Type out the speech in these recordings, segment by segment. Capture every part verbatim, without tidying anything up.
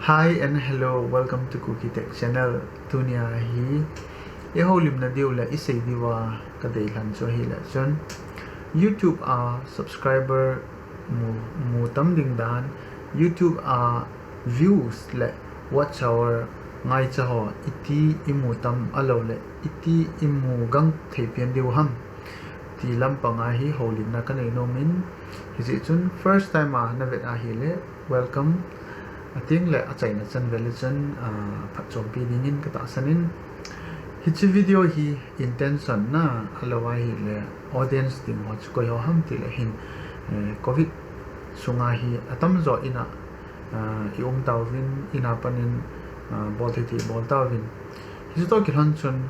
Hi and hello, welcome to Kuki Tech Channel. Tunia hi i houlimna diu le i sei diuva ka deilhen chu ahile chun YouTube a subscriber mu, mu tam ding dan, YouTube a views le watch hour ngaicha ho iti i mu tam ahilou le iti i mu gang thei pian diu ham ti lampang a hi houlimna ka nei nom in, hijeh chun first time a na vet ahile welcome. Ating le achaina chan vel le chun, ah, phatchompi dingin ka tahsan in. Hiche video hi intention na ahilou ahile audience ding ho chu koi ho ham ti le hin, eh, covid sunga hi atamjo ina, ah, i um tauvin, ina panin, ah, bol thei thei bol tauvin. Hichu toh kilhon chun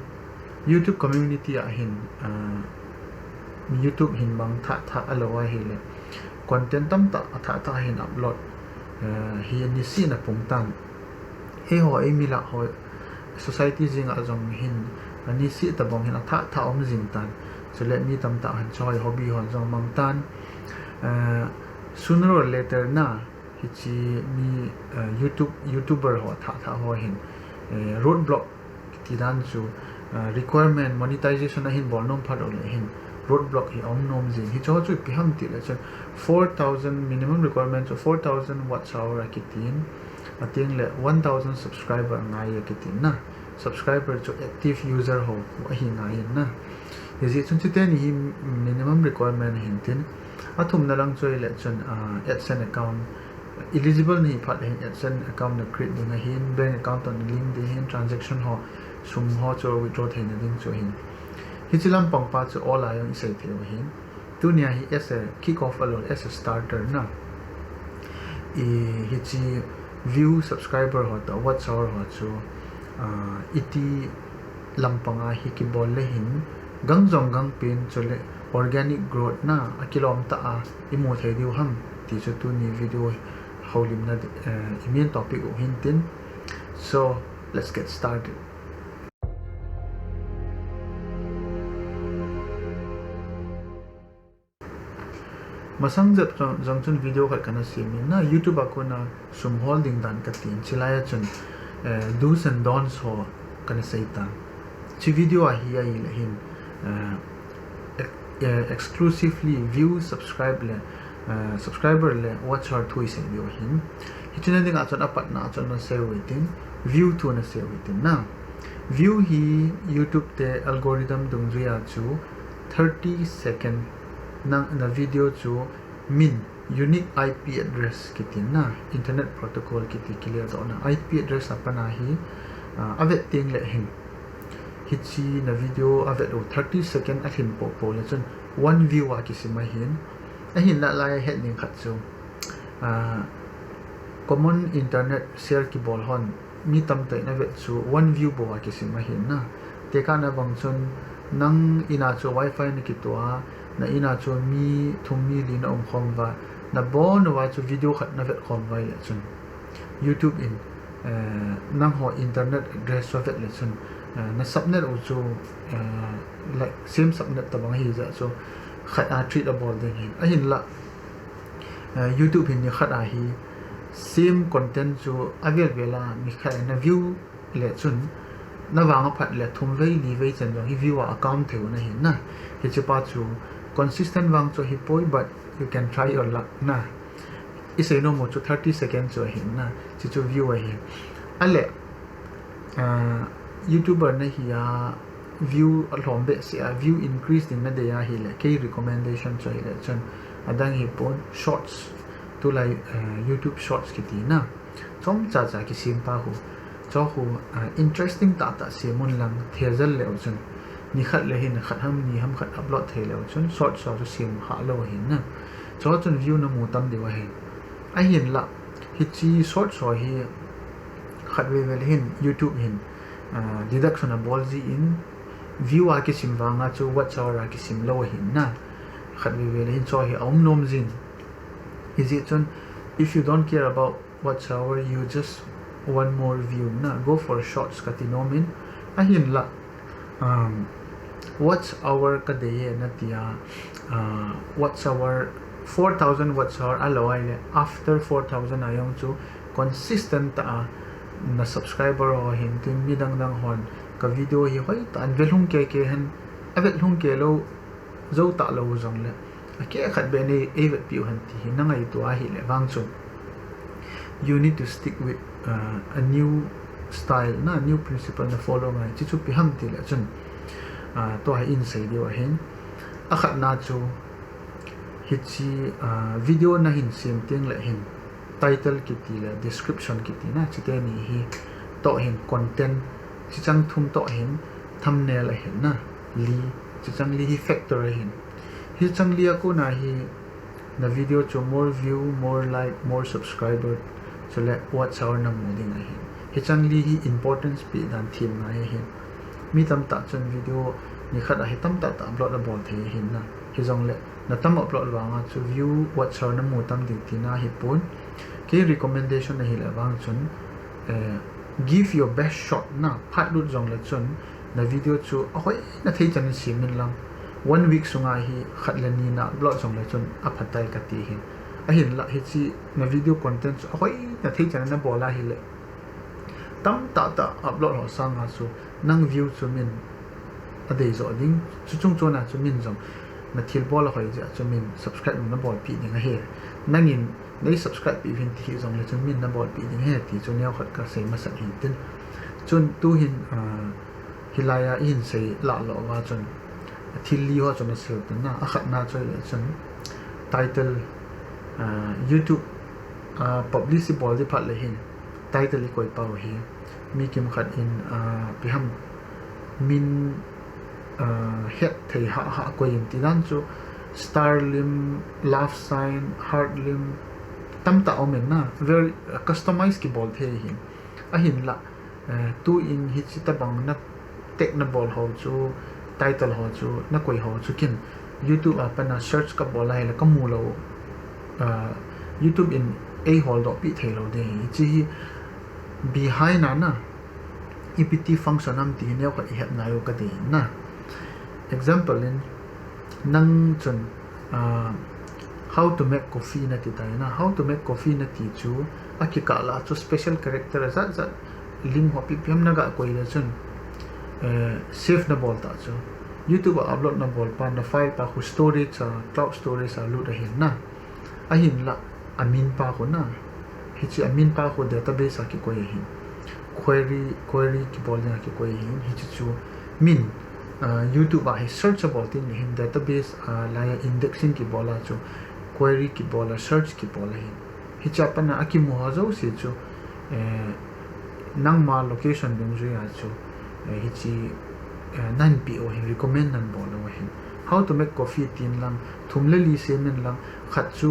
YouTube community a hin, ah, YouTube hin mang thah thah ahilou ahile content tamtah athah thah hin upload, ah, hi niseh in apung tan. Eiho, eimi lah ho, society jing a jong hin, aniseh tabang hin athah thah um jing tan. Chule mi tamtah hin chu hobby hon jong mang tan. Ah, sooner or later na, hiche mi, ah, YouTube, YouTuber ho athah thah ho hin, eh, roadblock ti dan chu, ah, requirement, monetization ahin bol nom phat uleh hin roadblock hi aum nom jing. Hichu chu ipi ham ti le chun four thousand minimum requirement chu four thousand watch hour akitin, ating le one thousand subscriber ngai akitin na. Subscriber chu active user ho ahi ngai in na. Hijeh chun chuteni hi minimum requirement ahin tin. Athumna lang chu ahile chun, ah, AdSense account eligible nahi phat le hin AdSense account na create ding ahin, bank account toh na link ding ahin, transaction ho, sum ho chu withdraw theina ding chu ahin. Hiche lampang pa chu all a jong i sei thei u ahin. Tunia hi as a kick off ahilou, as a starter na. I, hiche view, subscriber ho toh watch hour ho chu, ah, iti lampang a hi kibol le hin, gang jong gang pen chule organic growth na akilom tah a i mu thei diu ham ti chu tuni video houlimna, eh, i main topic u hin tin. So, let's get started. Masang jep jong, jong chun video khat kana sem in na, YouTube a kona sum hol ding dan ka tin, chulai a chun, eh, do's and don'ts ho kana sei tan. Hiche video a hi ahile hin, eh, ex-, eh, exclusively view, subscribe le, eh, subscriber le watch hour thu i sei diu ahin. Hiche na ding a chun apatna a chun na sei u hitin, view thu na sei u hitin na. View hi YouTube te algorithm dungjui a chu thirty second na, na video chu min, unique I P address kiti na, internet protocol kiti clear doh na, I P address a pat na hi, ah, avet teng le hin. Hiche na video avet u thirty second alhin popo le chun one view a kisim ahin. Ahinlah lai a het ding khat chu, ah, common internet share kibol hon mi tamtah in avet chu one view bou a kisim ahin na. Tekah na bang chun nang in a chu wifi na kitoh a, na in a chu mi thum mi li na um khom uva, na bon uva chu video khat na vet khom uva ahile chun YouTube in, eh, nangho internet address chu avet le chun, eh, na subnet u chu, eh, like same subnet tabang ahi jeh chu khat a treat abol ding ahin. Ahinlah, eh, YouTube hin nikhat a hi same content chu avel vel a nikhat a na view le chun, na vang a phat le thum vei, li vei chan jong hi view a count thei u ahin na. Hiche pa chu consistent vang chu ahipoi, but you can try your luck na. I sei nom u chu thirty second chu ahin na. Hiche chu view ahi. Ahile, ah, YouTuber na hi a view alhom behseh a, view increase ding na dei ahile, kei recommendation chu ahile chun, adang hipon, shorts, tulai, eh, YouTube shorts kiti na. Chomcha cha kisem pa khu. Chu khu, ah, interesting tah tah sem un lang, thejal leu chun, nikhat le hin khat ham ni ham khat upload thei leu chun, shorts ho chu sem kha lou ahin na. Chu chun view na mu tam diu ahin. Ahinlah, hiche shorts ho hi khatvei vei le hin YouTube hin, ah, deduction abol jin, view a kisim vang a chu watch hour a kisim lou ahin na. Khatvei vei le hin chu hi aum nom jin. Hijeh chun, if you don't care about watch hour, you just want more view na, go for shorts kati nom in. Ahinlah, um, watch hour ka dei e na ti a, uh, watch hour, four thousand watch hour alou ahile, after four thousand a jong chu consistent tah a na subscriber ho hin tin midang dang hon ka video hi hoitah in ve lhung kei kei hen, a ve lhung kei lou jou tah lou jongle a keh khat beh nei ei vetpi u hen ti hi na ngaito ahile vang chun you need to stick with uh, a new style na new principle na follow ngai chi chu ipi ham ti le chun uh, tua hi in sei diu ahin a khat na chu hichi uh, video na hin sem teng le hin title kiti le description kiti na chite ni hi toh hin content chi chang thum toh hin thumbnail ahin na li chi chang li hi factor ahin hi chang li a kona hi na video chu more view more like more subscriber chule watch hour na mu ding ahin hi chang li hi importance pe dan them ngai ahin mi tamtah chun video ni khat a hi tamtah tah upload a bol thei ahin na hi jongle na tam upload vanga chu view watch hour na mu tam ding tina hi pon kei recommendation ahile vang chun eh, give your best shot na phat lut jongle chun na video chu ahoina thei chan in sem in lang one week sunga hi khat le ni na upload jongle chun aphatai kati hin ahinla hichi na video content chu ahoina thei chan in na bol ahile tamtah tah upload ho sanga chu nang view chu min adei jo ding chu chung chuna chu min jong na thil bol ahoi jeh a chu min subscribe na bolpi ding ahi nangin nei subscribe pi vin ti hi jongle chun min na bolpi ding ahi ti chu neo khat ka sei masat hin tin chun tu hin ah, hilai a i hin sei lah lou va chun thil li ho chun a sil tin na a khat na chu le chun title ah, YouTube ah, publish i bol di phat le hin title i koi pau hi mi kim khat in ah, ipi ham min ah, het thei ha ha koi in ti dan chu star lim love sign heart lim tamtah um in na very ah, customize ki bol thei hin ahinla eh, tu in hichi tabang na tag na bol ho chu title ho chu na koi ho chu kin YouTube a pana search ka bol ahile ka mu lou ah, YouTube in ei hol doh pi thei lou ding hi chi hi behind a na ipi ti function ham ti neo khat i het ngai u ka dei na example in nang chun ah, how to make coffee na ti tai na how to make coffee na ti chu a kikah lah chu special character a jat jat lim ho ipi ipi ham na ga koi le chun eh, save na bol ta chu YouTube a upload na bol pa na file pa khu storage a cloud storage a lut ahin na ahinla a min pa khu na hichi a min pa khu database a kikoi ahin query query kibol ding a kikoi ahin hichi chu min ah, YouTube a hi search a bol tin hin database ah, lai a indexing kibol a chu query kibol a search kibol ahin hichi a pana a kimu ho jouse chu eh, nangma location dungjui a chu eh, hichi eh, nan pi u hin recommend nan bol u hin how to make coffee tin lang thum le li sem in lang khat chu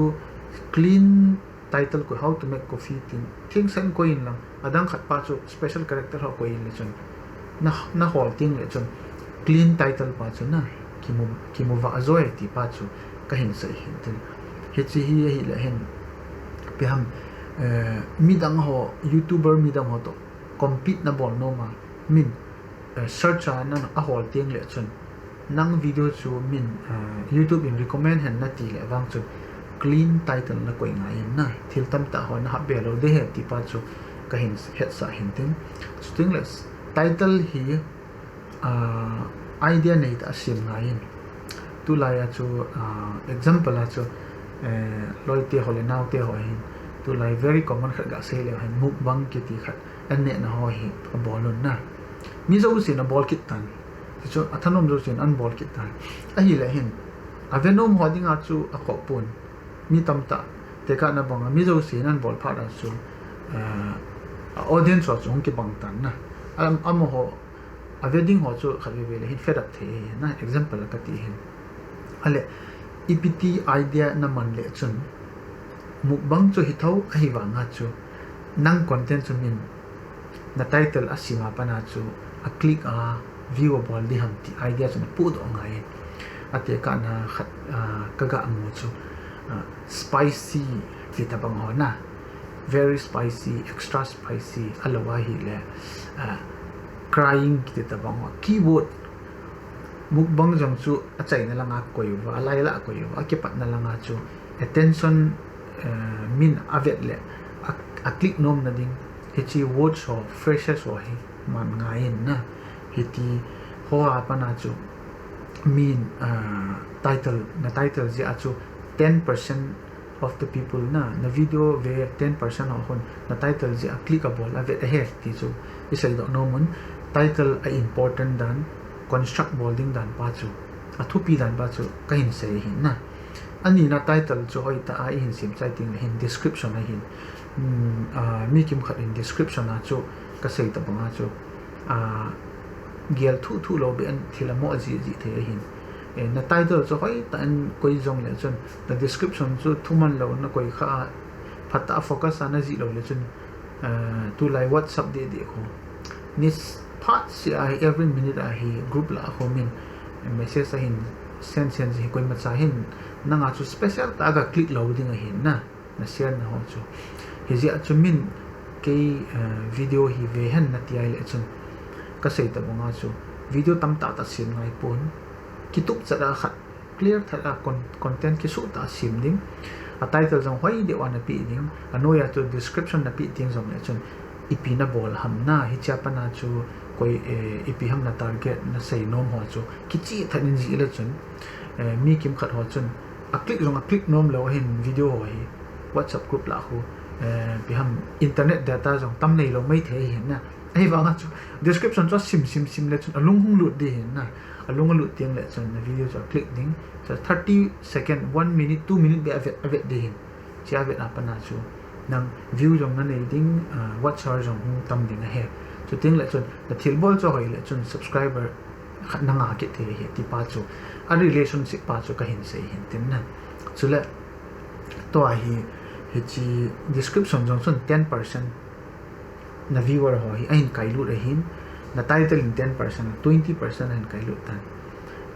clean title koi how to make coffee tin thing sen koi in lang adang khat pa chu special character ho koi in le chun na na hol ting le chun clean title pa chu na kimu kimu va joy ti pa chu ka hin sei hin tin hichi hi ahile hin ipi ham eh, midang ho youtuber midang ho to compete na bol nom a min eh, search a na a hol ting le chun nang video chu min ah, YouTube in recommend hen na ti le vang chun clean title na koi ngai in na thil tamtah ho na hap be lou de he ti pa chu ka hin hetsah hin tin chuting le title hi ah, idea nei tah a sem ngai in tulai a chu ah, example a chu eh, loi te ho le nau te ho hin tulai very common khat ga sei le hin mukbang kiti khat an neh na ho hi a bol un na mi jousen a bol kit tan Tichu a thanom jousen an bol kit tan. Ahile hin a ve nom ho dinga chu a khoh pon. Mi tamtah tekah na banga mi jousen an bol phat a chu eh, a audience ho chu hung kibang tan na. Am, amaho a ve ding ho chu khat ve ve le hin fed up thei na example a ka ti hin. Ale ipi ti idea na man le chun mukbang chu hi tho ahi vanga chu nang content chu min na title a sima pana chu a click a view a bol di ham ti idea chu na pu doh ngai a tekah na khat ah, ka ga mu chu ah, spicy ti tabang ho na very spicy extra spicy a lo ahile ah, crying ti tabang ho keyboard mukbang jong chu a chaina langa koi uva a laila koi uva a kipatna langa chu attention eh, min a vet le a, a click nomna ding, hiche watch ho, freshers ho hi man ngai in na. Hiti ho a pat a chu min, ah, title, na title jeh a chu ten percent of the people na, na video ve ten percent ho hin na title jeh a click abol, avet ahi ti chu i seidoh nom un. Title a important dan, construct bol ding dan pa chu, a thupi dan pa chu ka hin sei ahi na. Ani na title chu hoitah a i hin sem chai teng le hin description a hin, um, ah, mi kimkhat in description a chu ka sei tabang a chu, ah, gel thuh thuh lou beh in thil a mo jih jih thei ahin. Eh, na title chu hoitah in koi jong le chun, na description chu thuman lou na koi kha a, phat a focus a na jih lou le chun, eh, tulai WhatsApp deh deh khu, ni phat seh a hi, every minute a hi group lah a khu min message a hin send send ji hi, koima cha hin nang a chu special tah a ga click lou ding ahin na. Na share na ho chu. Hijeh a chu min kei, eh, video hi ve hen na ti a ahile chun, ka sei tabang a chu, video tamtah tah sem ngai pon, kitup chat a khat, clear tah a con-, content kisuh tah a sem ding. A title jong hoi deh a na pe ding. A noi a chu description na pe ding jong le chun, ipi na bol ham na, hiche a pat a chu koi, eh, ipi ham na target na sei nom ho chu kichih tah in jih le chun, eh, mi kimkhat ho chun a click jong a click nom lou ahin video ho hi, WhatsApp group lah khu, eh, ipi ham internet data jong tam nei lou mai thei ahin na. Ahivang a chu description chu a sim sim sim le chun a lung hung lut ding ahin na. A lung a lut teng le chun na video chu a click ding. Chu thirty second, one minute, two minute beh a vet, a vet ding ahin. Hiche a vet a pat a chu nang view jong na nei ding, ah, watch hour jong hung tam ding ahi. Chuteng le chun na thilbol chu hoi le chun subscriber khat na nga kit thei ahi ti pa chu, a relationship pa chu ka hin sei ahin tin na. Chule tua hi, hiche description jong chun ten percent na viewer ho hi ahin kailut ahin, na title in ten percent, twenty percent ahin kailut tan.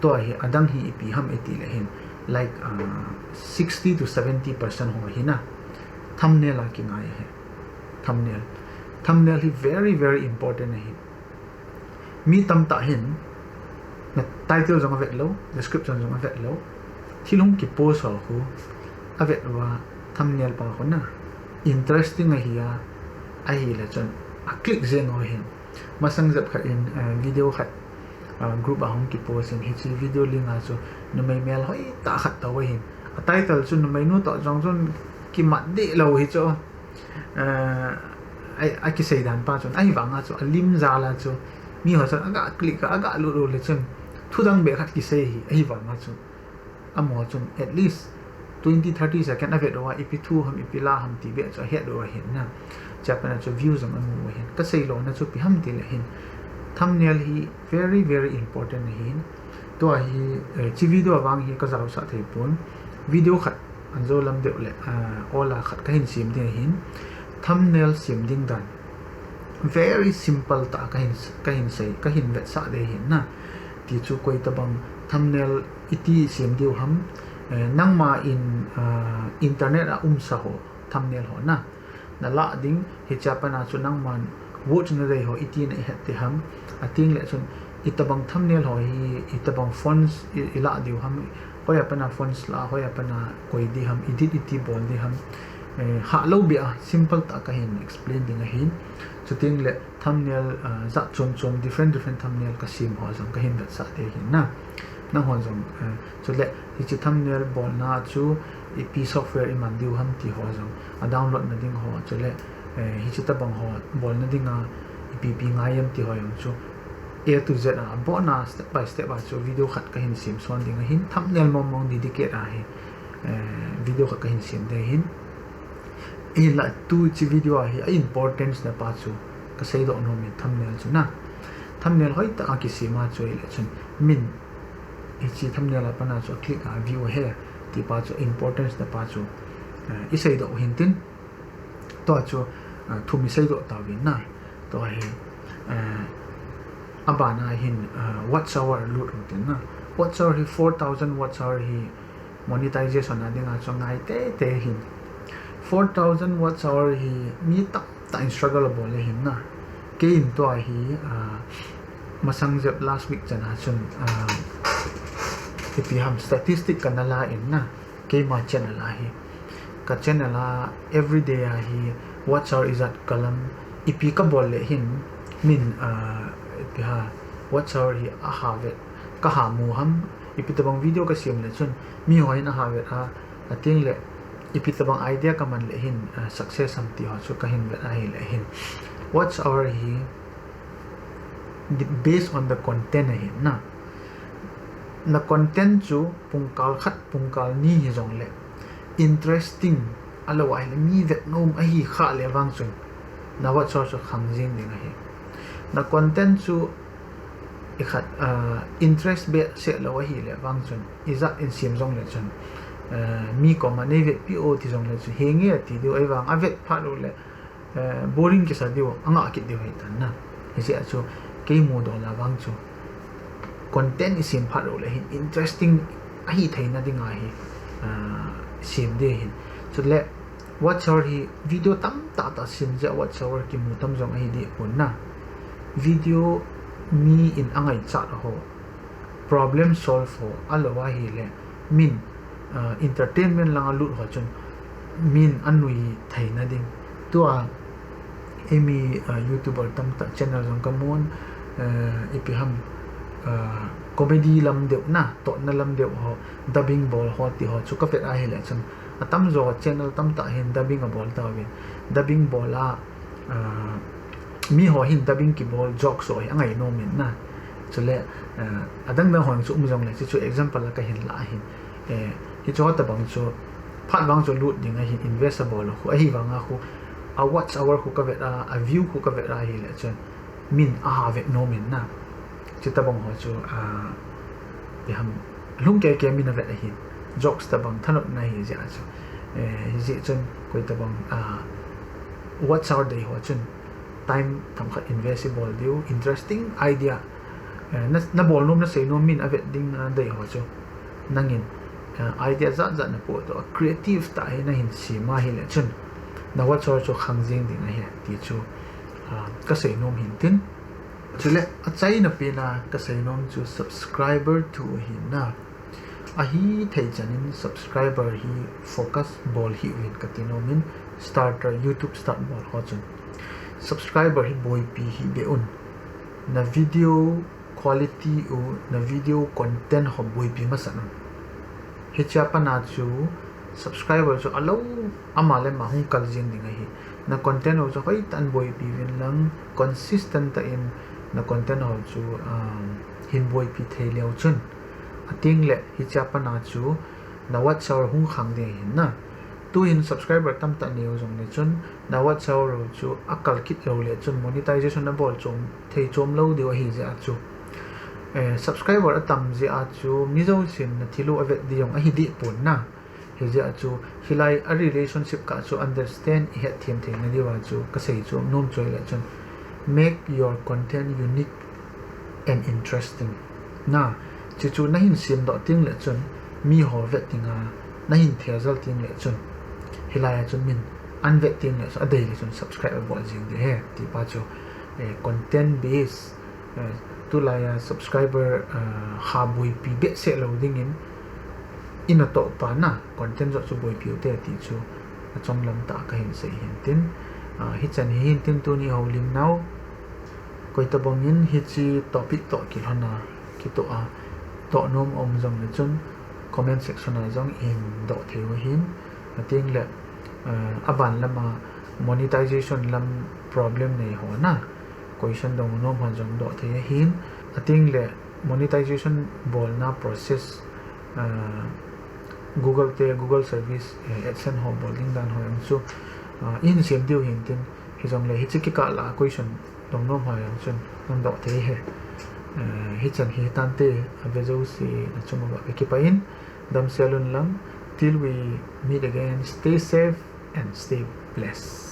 Tua hi adang hi ipi ham iti le hin, like, ah, sixty to seventy percent ho hi na, thumbnail a kingai ahi. Thumbnail. Thumbnail hi very, very important ahi. Mi tamtah hin, na title jong a vet lou, description jong a vet lou, thil hung kipost ho khu a vet uva, thumbnail pa khu na interesting ahi a, ahile chun a click jeng u ahin. Masang jep khat in, eh, video khat, ah, group a hung kipost in, hiche video link a chu numei mel hoi tah khat tou ahin. A title chu numeinu toh jong chun kimat deh lou hi chu. Eh, a, a kisei dan pa chun, ahivang a chu, a lim jal a chu, mi ho chun a ga click a, a ga lut u le chun, thu dang beh khat kisei ahi, ahivang a chu. Amaho chun at least twenty, thirty second a vet uva, ipi thu ham, ipi la ham ti beh chu a het u ahin na. Hiche a pat a chu view jong a mu u ahin. Ka sei lona chu ipi ham ti le hin, thumbnail hi very, very important ahin. Tua hi, eh, hiche video a vang hi ka jaosah thei pon. Video khat an jou lam deuh le, ah, ol a khat ka hin sem ding ahin. Thumbnail sem ding dan. Very simple tah a ka hin, ka hin sei, ka hin vetsah ding ahin na. Ti chu koi tabang thumbnail iti sem diu ham. Eh, nangma in, ah, internet a umsa ho, thumbnail ho na. Na lah ding, hiche a pat a chu nangman watch na dei ho iti na i het ding ham. Ateng le chun, itabang thumbnail ho hi, itabang fonts i, i lah diu ham. Hoiya pat a fonts lah, hoiya pat a koi ding ham, edit iti bol ding ham. Eh, hah lou beh a, simple tah a ka hin explain ding ahin. Chuteng le thumbnail, ah, jat chom chom, different, different thumbnail ka sem ho jong ka hin vetsah ding ahin na. Nangho jong, eh, chule hiche thumbnail bolna chu ipi software i man diu ham ti ho jong, a download na ding ho, chule, eh, hiche tabang ho bolna dinga ipi ipi ngai em ti ho jong chu A to Z a, abon a step by step a chu video khat ka hin sem son ding ahin, thumbnail mong mong dedicate a hi, eh, video khat ka hin sem ding ahin. Ahinla tu hiche video a hi a importance na pa chu ka seidoh nom in, thumbnail chu na. Thumbnail hoitah a kisem a chu ahile chun min hiche thumbnail a pat a chu a click a view ahi ti pa chu importance na pa chu, eh, i seidoh u hin tin. Tua chu, eh, thum i seidoh tauvin na. Tua hi, eh, abana hin, eh, watch hour lut u tin na. Watch hour hi four thousand watch hour hi monetization a dinga chu ngai tei tei ahin. Four thousand watch hour hi mi tamtah in struggle abol ahin na. Kei in tua hi, ah, masang jep last week chan a chun, ah, ipi ham statistic ka na la in na. Keima channel a hi. Ka channel a everyday a hi Watch hour ijat kalam, ipi kabol le hin, min, ah, ipi ham, watch hour hi aha vet, kaha mu ham, ipi tabang video kasem le chun, miho hin aha vet a, ateng le, ipi tabang idea kaman le hin, ah, success ham ti ho chu kahin vet ahi le hin. Watch hour hi, based on the content ahi na. Na content chu pungkal khat, pungkal ni hijong le, interesting, alou ahile mi vet nom ahi kha le vang chun, na watch hour chu khang jing ding ahi. Na content chu ikhat, ah, interest behseh lou ahile vang chun, ijat in sem jong le chun, ah, mi koma nei vetpi o ti jong le chun, henge ati diu, ahivang avet phat u le, eh, boring kisa diu, angah kit diu ahi tan na. Hijeh a chu, kei mudola vang chu, content isem phat u le hin, interesting ahi theina dinga hi, ah, sem ding ahin. Chule, watch hour hi video tamtah tah sem jeh a watch hour kimu tam jong ahi deh pon na. Video mi in angaichat ho, problem solve ho, alou ahile, min, ah, entertainment langa lut ho chun, min anui theina ding. Tua, eimi, ah, YouTuber tamtah channel jong kamun, eh, ipi ham, ah, comedy lam deuh na, tohna lam deuh ho, dubbing bol ho ti ho chu kavet ahile chun, atamjo channel tamtah hin dubbing abol tauvin, dubbing bol a, ah, miho hin dubbing kibol jokes ho hi angai nom in na. Chule, ah, adang dang ho chu um jong le, chu, chu example a kahin la ahin. Eh, hichu ho tabang chu, phat vang chu lut ding ahin, invest abol khu, ahivanga khu, a watch hour khu kavet a, a view khu kavet ahile chun, min aha vet nom in na. Chutabang ho chu, ah, ipi ham, lhung kei kei min avet ahin. Jokes tabang thanopna ahi jeh a chu. Eh, hijeh chun koi tabang, ah, watch hour dei ho chun time themkhat invest ibol diu, interesting idea. Eh, na, nabol nom, nasei nom, min avet ding, ah, dei ho chu. Nangin, ah, idea jat jat napohdoh a, creative tah hi nahin sem ahile chun, na watch hour chu khang jing ding ahi ti chu, ah, kasei nom hin tin. Chule, achaina pen a kasei nom chu subscriber thu ahi na. Ahithei chan in subscriber hi focus bol hih uvin kati nom in, starter, YouTube start bol ho chun. Subscriber hi boipi hih beh un. Na video quality u, na video content ho boipi masan un. Hichea pat a chu subscriber chu alou, ama le ama hung kal jing ding ahi. Na content ho chu hoitah in boipi uvin lang, consistent tah in na content ho chu, um, hin boipi thei leu chun, ateng le hichea pat a chu na watch hour hung khang ding ahi na. Tuhin subscriber tamtah nei u jong le chun, na watch hour u chu akal kit lou le chun monetization nabol chom thei chom lou diu ahi jeh a chu. Eh, subscriber atam jeh a chu mi jousen na thil u avet ding jong ahi deh pon na. Hijeh a chu, hilai a relationship kah chu understand, ihet them theina diuva chu kasei chu nom chu ahile chun, make your content unique and interesting. Na, chuchu nahin semdoh teng le chun, miho vet dinga nahin thejal teng le chun, hilai a chun min an vet teng le chun, adei le chun subscribe abol jing ding ahi, ti pa chu, eh, content base, eh, tulai a subscriber, eh, ha boipi behseh lou dingin, ina toh pa na, content joh chu boipi ute ti chu, achom lam tah a kahin sei hin tin, ah, hichan hi hin tin tuni houlimna u, koi tabang in hiche topic toh kilhon a, kitoh a, toh nom aum jong le chun, comment section a jong ihin doh thei u ahin, ateng le, ah, aban lam a monetization lam problem nei ho na, question dong nom ho jong doh thei ahin, ateng le monetization bolna process, ah, Google te, Google service, eh, AdSense ho bol ding dan ho jong chu, ah, ihin sem diu hin tin, hijong le hiche kikah lah a question dong nom ho jong chun nang doh thei ahi. Eh, hichan hi tante, ave jouse nachung uva kakipah in, damsel un lang, till we meet again, stay safe and stay blessed.